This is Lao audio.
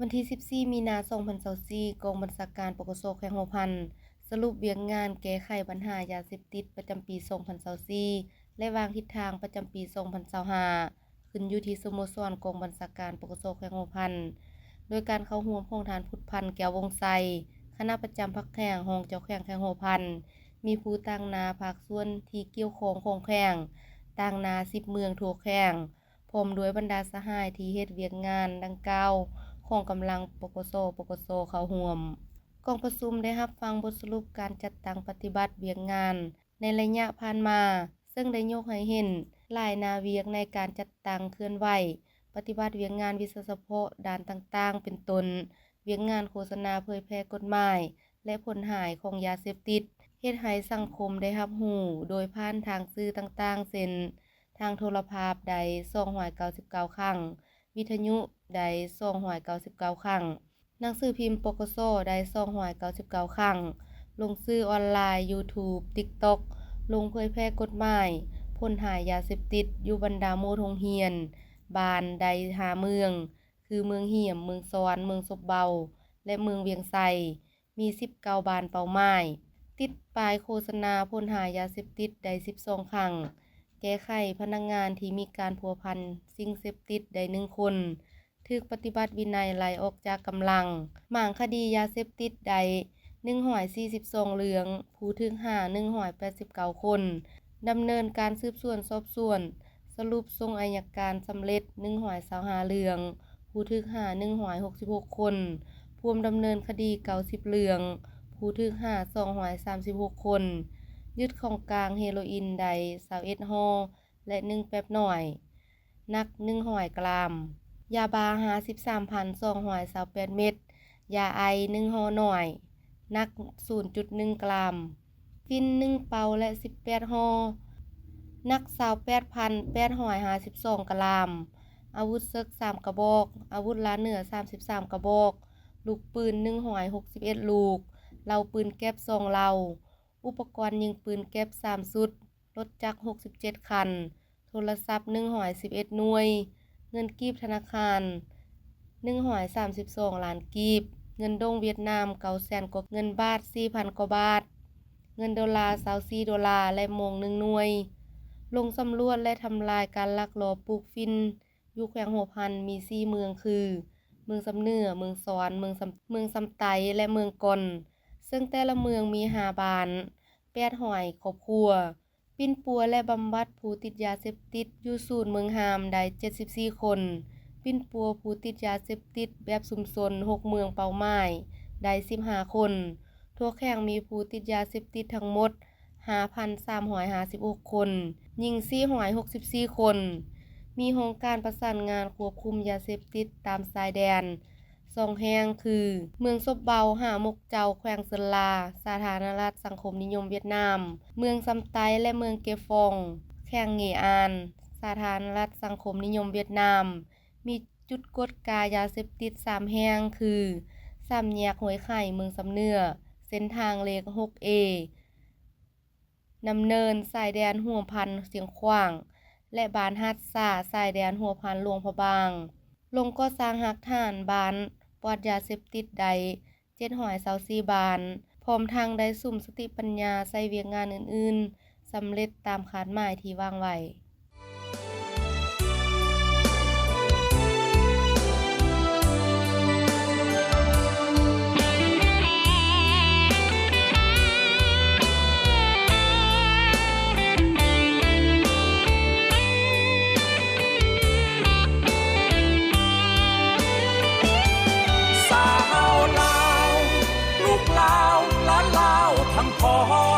ວັນທີສິບສີ່ ມີນາ ສອງພັນຊາວສີ່ ກອງບັນຊາການ ປກສ ແຂວງຫົວພັນ ສະຫຼຸບວຽກງານແກ້ໄຂບັນຫາຢາເສບຕິດປະຈຳປີ ສອງພັນຊາວສີ່ ແລະ ວາງທິດທາງປະຈຳປີ ສອງພັນຊາວຫ້າ ຂຶ້ນຢູ່ທີ່ສະໂມສອນກອງບັນຊາການ ປກສ ແຂວງຫົວພັນ ໂດຍການເຂົ້າຮ່ວມຂອງທ່ານ ພຸດພັນ ແກ້ວວົງໄຊ ຄະນະປະຈຳພັກແຂວງ, ຮອງເຈົ້າແຂວງແຂວງຫົວພັນ, ມີຜູ້ຕາງໜ້າພາກສ່ວນທີ່ກ່ຽວຂ້ອງຂອງແຂວງ, ຕາງໜ້າສິບເມືອງທົ່ວແຂວງ, ພ້ອມດ້ວຍບັນດາສະຫາຍທີ່ເຮັດວຽກງານດັ່ງກ່າວຂອງກຳລັງ ປກສ ປກສ ເຂົ້າຮ່ວມ. ກອງປະຊຸມໄດ້ຮັບຟັງບົດສະຫຼຸບການຈັດຕັ້ງປະຕິບັດວຽກງານໃນໄລຍະຜ່ານມາ, ເຊິ່ງໄດ້ຍົກໃຫ້ເຫັນຫຼາຍໜ້າວຽກໃນການຈັດຕັ້ງເຄື່ອນໄຫວປະຕິບັດວຽກງານວິຊາສະເພາະດ້ານຕ່າງໆ ເປັນຕົ້ນ ວຽກງານໂຄສະນາເຜີຍແຜ່ກົດໝາຍ ແລະ ຜົນຮ້າຍຂອງຢາເສບຕິດ ເຮັດໃຫ້ສັງຄົມໄດ້ຮັບຮູ້ໂດຍຜ່ານທາງສື່ຕ່າງໆ ເຊັ່ນ ທາງໂທລະພາບໄດ້ສອງຮ້ອຍເກົ້າສິບເກົ້າຄັ້ງ, ວິທະຍຸໄດ້ສອງຮ້ອຍເກົ້າສິບເກົ້າຄັ້ງ, ໜັງສືພິມ ປກສ ໄດ້ສອງຮ້ອຍເກົ້າສິບເກົ້າຄັ້ງ, ລົງສື່ອອນລາຍ, ຢູທູບ, ຕິກຕັອກ, ລົງເຜີຍແຜ່ກົດໝາຍຜົນຮ້າຍຢາເສບຕິດຢູ່ບັນດາໂໝດໂຮງຮຽນ, ບ້ານໄດ້ຫ້າເມືອງ ຄື ເມືອງຫ້ຽມ, ເມືອງສອນ, ເມືອງສົບເບົາ ແລະ ເມືອງວຽງໄຊ. ມີສິບເກົ້າບ້ານເປົ້າໝາຍ, ຕິດປ້າຍໂຄສະນາຜົນຮ້າຍຢາເສບຕິດໄດ້ສິບສອງຄັ້ງ, ແກ້ໄຂພະນັກງານທີ່ມີການພົວພັນສິ່ງເສບຕິດໄດ້ໜຶ່ງຄົນ, ຖືກປະຕິບັດວິໄນໄລ່ອອກຈາກກຳລັງ, ໝາງຄະດີຢາເສບຕິດໄດ້ໜຶ່ງຮ້ອຍສີ່ສິບສອງເລື່ອງ, ຜູ້ຖືກຫ້າໜຶ່ງຮ້ອຍແປດສິບເກົ້າຄົນ, ດຳເນີນການສືບສວນສອບສວນ ສະຫຼຸບສົ່ງໄອຍະການສຳເລັດໜຶ່ງຮ້ອຍຊາວຫ້າເລື່ອງ, ຜູ້ຖືກຫ້າໜຶ່ງຮ້ອຍຫົກສິບຫົກຄົນ, ພວມດຳເນີນຄະດີເກົ້າສິບເລື່ອງ, ຜູ້ຖືກຫ້າສອງຮ້ອຍສາມສິບຫົກຄົນ, ຍຶດຂອງກາງເຮໂຣອິນໄດ້ຊາວເອັດຫໍ່ ແລະ ໜຶ່ງແປັບນ້ອຍ ໜັກໜຶ່ງຮ້ອຍກຣາມ, ຢາບ້າຫ້າສິບສາມພັນສອງຮ້ອຍຊາວແປດເມັດ, ຢາໄອສ໌ໜຶ່ງຫໍ່ນ້ອຍ ໜັກສູນຈຸດໜຶ່ງກຣາມ, ຝິ່ນໜຶ່ງເປົາ ແລະ ສິບແປດຫໍ່ ໜັກຊາວແປດພັນແປດຮ້ອຍຫ້າສິບສອງກຣາມ, ອາວຸດເສິກສາມກະບອກ, ອາວຸດລາເໜືອສາມສິບສາມກະບອກ, ລູກປືນໜຶ່ງຮ້ອຍຫົກສິບເອັດລູກ, ເຫຼົ້າປືນແກັບສອງເຫຼົ້າ, ອຸປະກອນຍິງປືນແກັບສາມຊຸດ, ລົດຈັກຫົກສິບເຈັດຄັນ, ໂທລະສັບໜຶ່ງຮ້ອຍສິບເອັດໜ່ວຍ, ເງິນກີບທະນາຄານໜຶ່ງຮ້ອຍສາມສິບສອງລ້ານກີບ, ເງິນດົງຫວຽດນາມເກົ້າແສນກວ່າ, ເງິນບາດສີ່ພັນກວ່າບາດ, ເງິນໂດລາຊາວສີ່ໂດລາ ແລະ ໂມງໜຶ່ງໜ່ວຍ. ລົງສຳຫຼວດ ແລະ ທຳລາຍການລັກລອບປູກຝິ່ນຢູ່ແຂວງຫົວພັນມີສີ່ເມືອງຄື ເມືອງຊຳເໜືອ, ເມືອງສອນ, ເມືອງຊຳ, ເມືອງຊຳໄຕ ແລະ ເມືອງກ່ອນ, ເຊິ່ງແຕ່ລະເມືອງມີຫ້າບ້ານ ແປດຮ້ອຍຄອບຄົວ. ປິ່ນປົວ ແລະ ບຳບັດຜູ້ຕິດຢາເສບຕິດຢູ່ສູນເມືອງຮ່າມໄດ້ເຈັດສິບສີ່ຄົນ, ປິ່ນປົວຜູ້ຕິດຢາເສບຕິດແບບຊຸມຊົນຫົກເມືອງເປົ້າໝາຍໄດ້ສິບຫ້າຄົນ. ທົ່ວແຂວງມີຜູ້ຕິດຢາເສບຕິດທັງໝົດຫ້າພັນສາມຮ້ອຍຫ້າສິບຫົກຄົນ, ຍິງສີ່ຮ້ອຍຫົກສິບສີ່ຄົນ. ມີໂຮງການປະສານງານຄວບຄຸມຢາເສບຕິດຕາມຊາຍແດນ ສອງແຫ່ງຄື ເມືອງສົບເບົາ, ຫາໝົກເຈົ້າ, ແຂວງເຊີນລາ, ສາທາລະນະລັດສັງຄົມນິຍົມຫວຽດນາມ, ເມືອງຊຳໄຕ ແລະ ເມືອງເກຟອງ, ແຂວງເງອານ, ສາທາລະນະລັດສັງຄົມນິຍົມຫວຽດນາມ. ມີຈຸດກວດກາຢາເສບຕິດສາມແຫ່ງຄື ສາມແຍກຫ້ວຍໄຂ່ ເມືອງຊຳເໜືອ, ເສັ້ນທາງເລກຫົກເອ ນ້ຳເນີນ ຊາຍແດນຫົວພັນຊຽງຂວາງ ແລະ ບ້ານຫາດສາ ຊາຍແດນຫົວພັນຫຼວງພະບາງ. ລົງກໍ່ສ້າງຮາກຖານບ້ານປອດຢາເສບຕິດໄດ້ເຈັດຮ້ອຍຊາວສີ່ບ້ານ, ພ້ອມທັງໄດ້ສຸມສະຕິປັນຍາໃສ່ວຽກງານອື່ນໆ ສຳເລັດຕາມຄາດໝາຍທີ່ວາງໄວ້. ສາວລາວ ລູກລາວ ຫຼານລາວທັງພ້ອມ.